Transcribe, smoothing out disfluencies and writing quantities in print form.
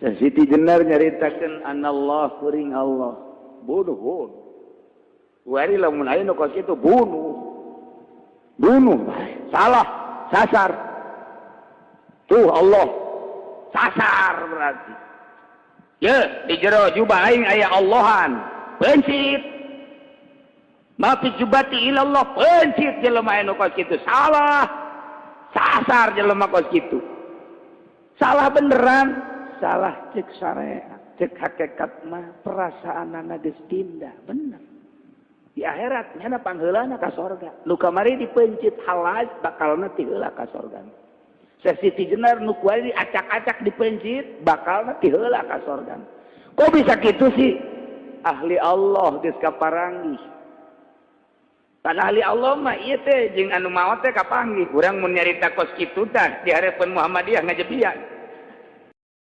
Siti Jenar nyaritakeun anallah, kuring Allah, bunuh bunuh. Wari lamun aya nu kos kitu, bunuh bunuh, salah sasar. Tuh Allah sasar berarti. Ya, di jero jubah aing aya Allahan. Pencit. Ma fi jubati ilallah, pencit jelema anu kos kitu salah. Sasar jelema kos kitu. Salah beneran, salah cek syariat, cek hakikat mah perasaanana geus pindah, bener. Di akhirat nyana pangheulana ka sorga. Nu kamari dipencit halal bakalna ti heula ka sorga. Siti Jenar nu kuari acak-acak dipencit bakalna ti heula ka sorga. Kok bisa gitu sih? Ahli Allah geus kaparanggih. Pan ahli Allah mah ieu teh jeung anu maot teh kapanggih. Urang mun nyarita kos kitu tah di hareupeun Muhammadiyah ngajebian.